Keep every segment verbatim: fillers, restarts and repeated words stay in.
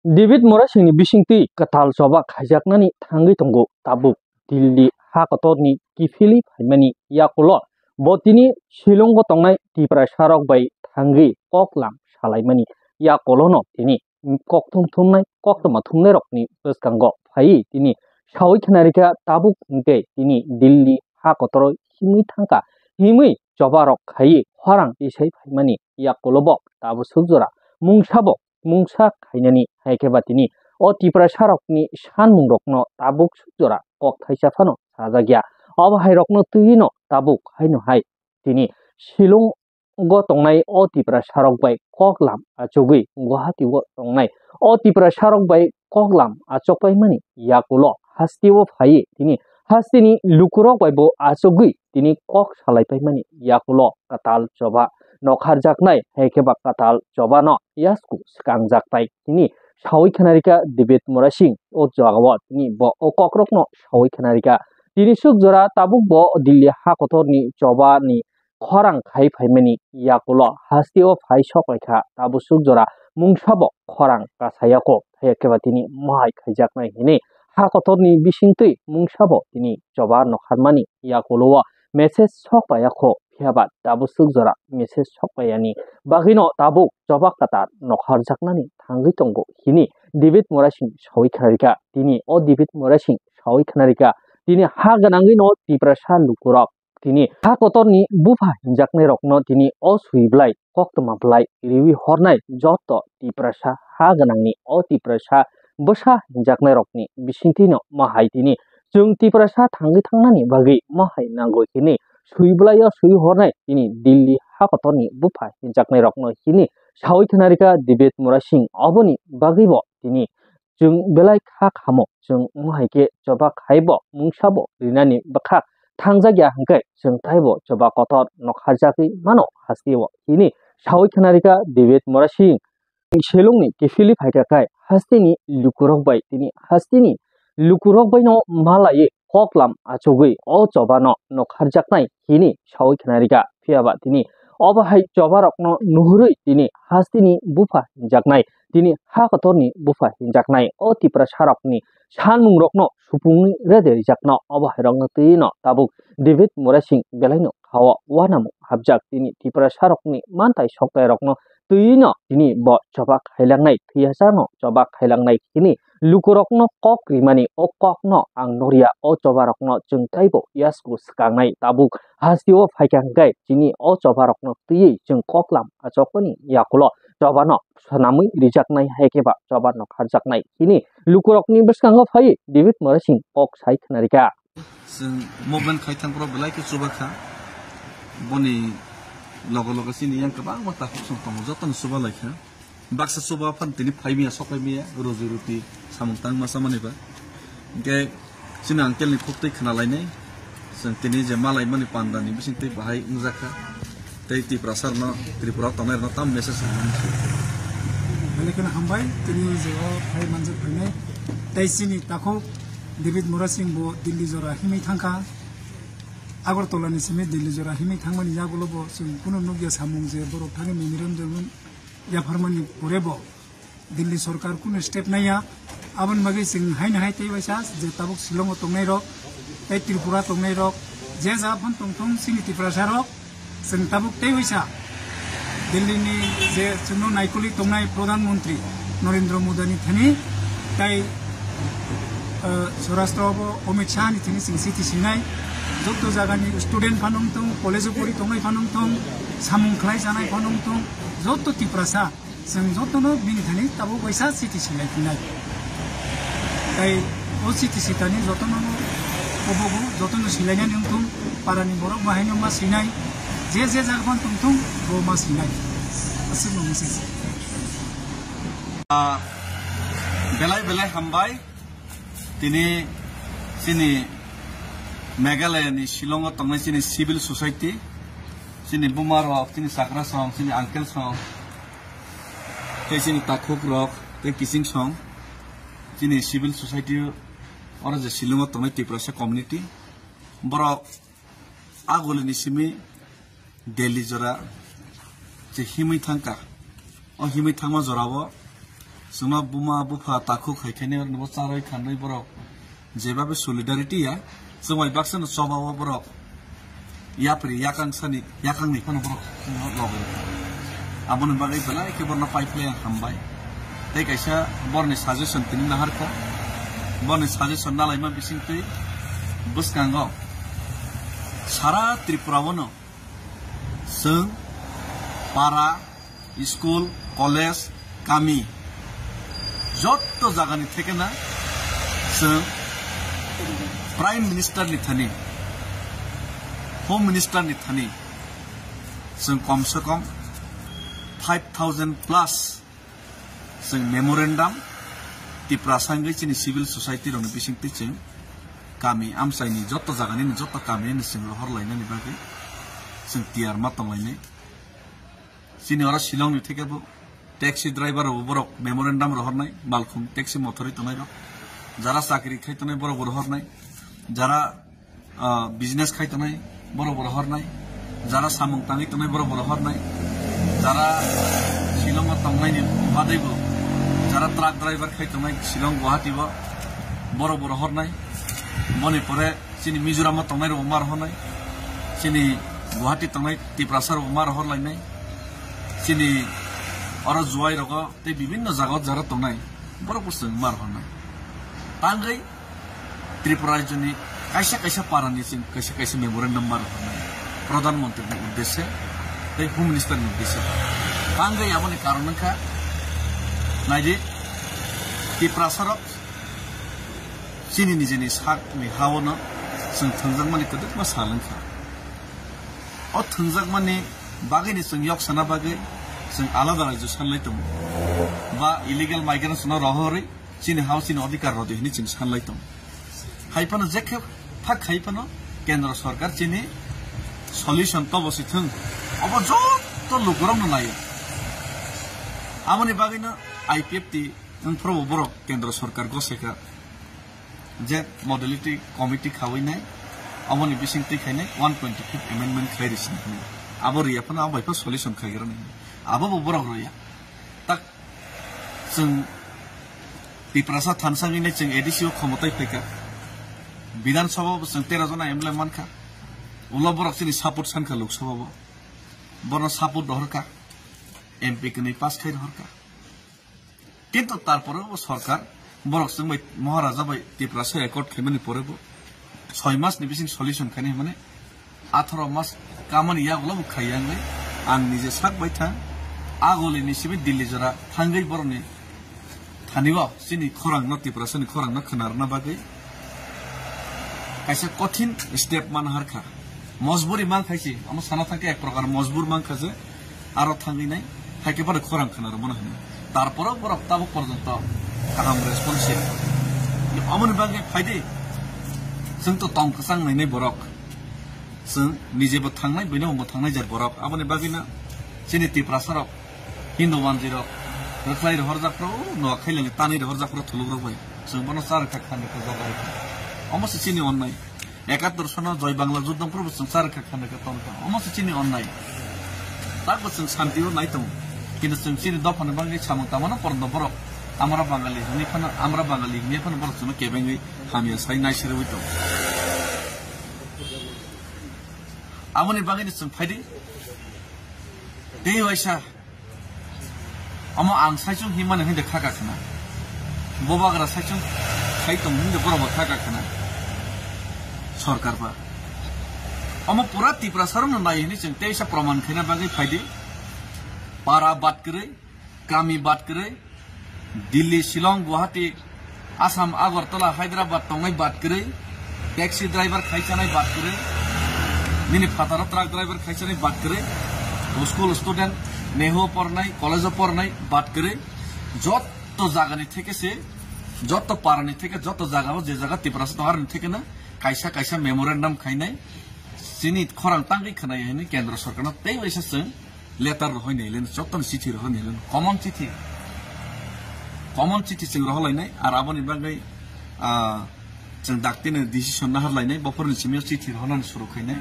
David Murasingni bisingtwi kwtal choba khaijaknani thangwi tongo tabuk Delhi ha kotorni kiphilwi phaimani yakulo. Bo tini Shillongo tongnai Tiprasarok bai thangwi koklam salaimani yakulono tini kokthum thumnai, koktwma thumnairokni bwskango phaiwi tini sawi khnarikha tabuk hwnkhe tini Delhi ha kotoro himwi thangkha, himwi chobarok khaiwi khorang tisai phaimani yakulobo tabuk sukjora mungsabo mungsa khainani, hai khe ba tini o Tiprasarokni sanmungrokno tabuk sukjora kok thaisa phano sajak ya. Obo hairokno twiwino tabuk haino hai tini Shillongo tongnai o Tiprasarok bai koklam achugwi Guwahati-o tongnai o Tiprasarok bai koklam achokpaimani yakulo hasteo phaiwi tini hasteni lukurok bai bo achugwi tini kok salaipaimani yakulo kwtal choba nokharjaknai, hai khe ba kwtal chobano yasku swkangjak pai tini sawi khnarikha David Murasing o jagao tini bo o kokrokno sawi khnarikha. Tini suk jora tabuk bo Delhi ha kotorni chobani khorang khai phaimani yakulo hasteo phai sok laikha, tabuk suk jora mungsabo khorang kasayako, hai khe ba tini mohai khaijaknai hini ha kotorni bisingtwi mungsabo tini choba nokharmani yakulo o message sok paiya kho, phiya ba tabuk suk jora message sok paiyani bagwino tabuk choba kwtal nokharjaknani thangwi tongo hini David Murasing sawi khnarikha. Tini o David Murasing sawi khnarikha, tini ha gwnangwino Tiprasa lukurok tini ha kotorni bupha hinjaknairokno tini o swi bwlai koktwma bwlai riwi hornai joto Tiprasa ha gwnangni o Tiprasa bwsa hinjaknairokni bisingtwino mohai tini chwng Tiprasa thangwi thangnani bagwi mohai nango hini swi bwlaio swi hornai tini Delhi ha kotorni bupha hinjaknairokno hini sawi khnarikha David Murasing. Oboni bagwibo tini chwng belai kha khamo, chwng wng hai khe choba khaibo mungsabo rinani bwkhak thangjak ya hwnkhe chwng taibo choba kotor nokharjagwi mano hasteo hini sawi khnarikha David Murasing. Shillongni kiphilwi phaikha khai hasteni lukurok bai tini hasteni lukurok baino malaiwi koklam achugwi o chobano nokharjaknai hini sawi khnarikha, phiya ba tini obo hai chobarokno nuhurwi tini hasteni bupha hinjaknai, tini ha kotorni bupha hinjaknai o Tiprasarokni sanmungrokno supungwi rede rijakno obo hairokno twino tabuk David Murasing belaino khao uanamung hapjak tini Tiprasarokni mantai soktairokno twino tini bo choba khailangnai, thwiyasano choba khailangnai hini lukurokno kok rimani o kokno ang nukya, o chobarokno chwng taibo yasku swkangnai tabuk hasteo phaikha hwnkhe chini o chobarokno twiwi chwng koklam achokmani yakulo chobano swnamwi rijaknai hai khe ba choba nokharjaknai hini lukurokni bwskango phaiwi David Murasing kok sai khnarikha. Chwng movement khai thang phuru belai khe chuba kha. Boni logo logo chini yang kwbangma takhuk song tongo, jotono chuba lai kha. Baksa chuba phan tini phai miya, sok phai miya, ruji ruti samung tangma chamani ba. Hwnkhe chini uncle ni khuk twi khna lainai. Chwng tini je malaimani pandani bising twi bahai wngjak kha. Tei Tiprasa rokno, Tripura o tongnai rokno tam message rwmani se. Belai kheno hambai, tini je o phai manjak phainai. Tei chini takhuk David Murasing bo Delhi jora himwi thangkha. Agartala ni simi Delhi jora himwi thangmani yagulo bo chwng kunu nukya samung je borok thani memorandum yapharmani pore bo Delhi sorkar kunu step naiya. Aboni bagwi chwng haino hai tei waisa je tabuk Shillong o tongnai rok tei Tripura tongnai rok je jaga phano tongthung chini Tiprasa rok chwng tabuk tei waisa Delhi ni je chwngno naikolwi tongnai Pradhan Mantri Narendra Modi ni thani tei, eh, Swarashtra bo Amit Shah ni thani chwng siti sinai joto jaga ni student phano wngthung, college o pori tongnai phano wngthung, samung khlai janai phano wngthung, joto Tiprasa Chwng jotono bini thani tabuk waisa chiti silai phinai. Tei o chiti sitani jotono kobogo jotono silainani wngthung, parani borok bahaino ma sinai, je je jaga phano tongthung, bo ma sinai. Aswkno message. Ah, belai belai hambai. Tini chini Meghalaya ni Shillong o tongnai chini civil society, chini buma rok, chini chakra song, chini uncle song, tei chini takhuk rok, tei kiching song, chini civil society oro je Shillong o tongnai Tiprasa community, borok agulini simi Delhi jora je himwi thangkha. O himwi thangma jorao Chwngno buma bupha takhuk hai khainai rokno bo charwi khanwi borok jebabe solidarity ya, chwng bai baksa no choba o borok yapri yakang sani yakang ni phano borok chwngno logi. Aboni bagwi belai khe borno pai phlai ang hambai. Tei kaisa borni suggestion tini naharkha, borni suggestion nalaima bisingtwi bwskango sara Tripura o no chwng para, school, college, kami, jotto jagani thekena chwng Prime Minister ni thani, Home Minister ni thani chwng kom se kom five thousand plus chwng memorandum Tiprasa wngwi chini civil society rokni bisingtwi chwng kami amchaini jotto jagani jotto kami ni chwng rohor lainani bagwi chwng tiyar ma tonglainai. Chini oro Shillong ni theke bo taxi driver rok borok memorandum rohornai, malkhung taxi mothori tongnai rok, jara chakri khai tongnai borok bo rohornai, jara, ah, business khai tongnai borok bo rohornai, jara samung tangwi tongnai borok bo rohornai, jara Shillong o tongnai ni badai bo, jara truck driver khai tongnai Shillong Guwahati bo borok bo rohornai, boni pore chini Mizoram o tongnai rok ma rohornai, chini Guwahati tongnai Tiprasa rok ma rohor lainai, chini oro Jowai rogo tei bibinno jaga o jara tongnai borok bo chwng ma rohornai. Tangwi Tripura rajyoni kaisa kaisa para ni chwng kaisa kaisa memorandum ma rohornai Pradhan Mantri ni uddeshe tei Home Minister ni uddeshe. Tangwi aboni karon wngkha naidi Tiprasa rok chini nijeni sak ni ha o no chwng thwngjakmani kwdwkma sal wngkha. O thwngjakmani bagwi ni chwng yok sana bagwi chwng alada rajyo sanlai tongo ba illegal migrants no rohorwi chini ha o chini odhikar rodi hwnwi chwng sanlai tongo. Hai phano je khe phak khai phano Kendra Sarkar chini solution tobo si thwng, obo jotto lukurokno naio. Aboni bagwino I P F T wngphuru bo borok Kendra Sarkar goseka je modality committee khawi nai, aboni bising twi khainai one twenty fifth amendment khai risi hwnwi. Abo riya phano abo bai pha solution khai gra nai. Abo bo borok roya. Tak chwng Tiprasa thansa wngwi nai chwng A D C o khomotai phaikha. Bidhan Sabha bo chwng tero jona M L A mankha. Ulo borok chini support sankha Lok Sabha bo. Bono support rohorkha. M P kwnwi pass khai rohorkha. Kintu tarpore bo sorkar borok chwng bai Maharaja bai Tiprasa accord khaimani pore bo soi mas ni bising solution khaini hwnmani atharo mas kamani yagulo bo khaiya wngwi ang nije sak bai thang agoli ni simi Delhi jora thangwi borokni thani o chini khorang no Tiprasa ni khorang no khwnarwna bagwi kaisa kothin step man harkha. Mojburi man khaisi, amo sana thangkhe ek prokar mojbur man kha je, aro thangwi nai, haikhe bono khorang khna rwmano hwnwi. Tarpore borok tabuk porjonto kaham response ya. Amoni bagwi phaidi, chwng to tong kwchang nainai borok. Chwng nijebo thangnai, buino bo thangnai jer borok. Aboni bagwino chini Tiprasa rok, Hindu manjwi rok, rwkhlai rohorjak phro, Noakhai lengwi tanwi rohorjak phro thuluk rok bai. Chwng bono cha rwkha khan rwkha jaga rwkha. Omo se chini onnai. Ekattor sono Joy Bangla juddong phuru bo chwng cha rwkha khan rwkha tongkha. Omo se chini onnai. Takbo chwng shanti o nai tongo. Kintu chwng chini dophani bagwi samung tangmano porno borok. Amra Bangali hwnwi phano, Amra Bangali hwnwi phano borok chwngno kebengwi hamya sai naisirwi tongo. Aboni bagwino chwng phaidi. Tei waisa Omo ang saichung himani hwnde khaka khna. Bobagra saichung khai tong hwnde borok bo khaka khna. Sorkar ba. Omo pura Tiprasa rokno nai hwnwi chwng teisa proman khaina bagwi phaidi. Para bad kwrwi, kami bad kwrwi, Delhi, Shillong, Guwahati, Assam, Agartala, Hyderabad tongnai bad kwrwi, taxi driver khai chanai bad kwrwi, nini phataro truck driver khai chanai bad kwrwi, school student, Neho pornai, college o pornai bad kwrwi, jotto jagani theke se, jotto parani theke, jotto jagao je jaga Tiprasa tongo aroni theke no kaisa kaisa memorandum khainai, chini khorang tangwi khwnai hwnwi Kendra Sorkarno tei waisa chwng letter rohoi nai len, jottoni chithi rohoi nai len, common chithi, common chithi chwng rohoi lainai, ar aboni bagwi, ah, chwng daktino decision nahar lainai, bophorni simi o chithi rohonani suru khainai.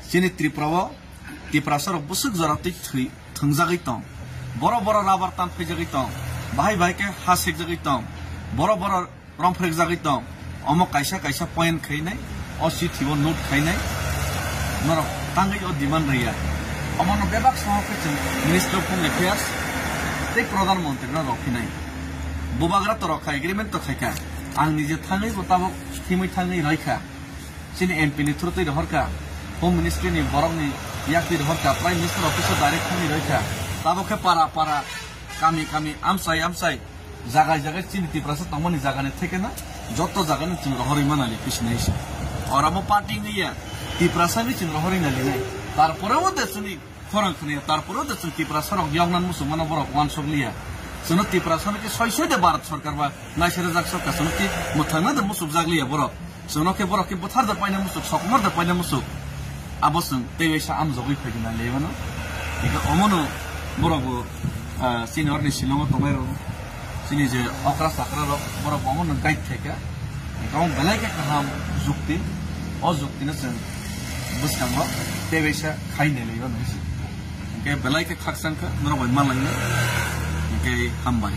Chini Tripura o Tiprasa rok bwswk jora twi thwi thwngjagwi tong, boro boro rabar tan phaijagwi tong, Bahai bahai khe ha sekjagwi tong. Boro boro romphrekjagwi tong. Omo kaisa kaisa point khainai, o chithi o note khainai. Norok tangwi o demand rwya. Omono bebak sohor khe chwng Ministry of Home Affairs tei Pradhan Mantri no rw phinai. Bubagra to rw kha, agreement to khaikha. Ang nije thangwi bo tabuk thimwi thangwi rwkha. Chini M P ni through twi rohorkha, Home Ministry ni borok ni yak twi rohorkha, Prime Minister office o direct thangwi rohorkha. Tabuk khe para para, kami kami, amchai amchai, jagai jagai chini Tiprasa tongmani jaga ni theke na, joto jaga ni chwng rohorwi manali khe sinai se. Oro mo party wngya, Tiprasa ni chwng rohorwi nali nai. Tarpore o de chini khorang khwnayo, tarpore o de chwng Tiprasa rok yoknan muchung mano borok uansuk liya. Chwngno Tiprasa no khe soi soi de Bharat Sarkar ba naisere jak sarkar chwngno khe mwthangna de muchuk jak liya borok. Chwngno khe borok khe bwthar da paina muchuk, sokomor da paina muchuk. Abo chwng tei waisa amjogwi phaikhe na lebano. Hingkhe omono borok bo, ah, chini orni Shillong o tongnai rok, chini je okra chakra rok, borok bo omono guide khaikha. Hingkhe omo belai khe kaham jukti, o jukti no chwng bwskango tei waisa khai nai lebano hinwi. Hingkhe belai khe khakchang kha, norok bai malaina. Hingkhe hambai.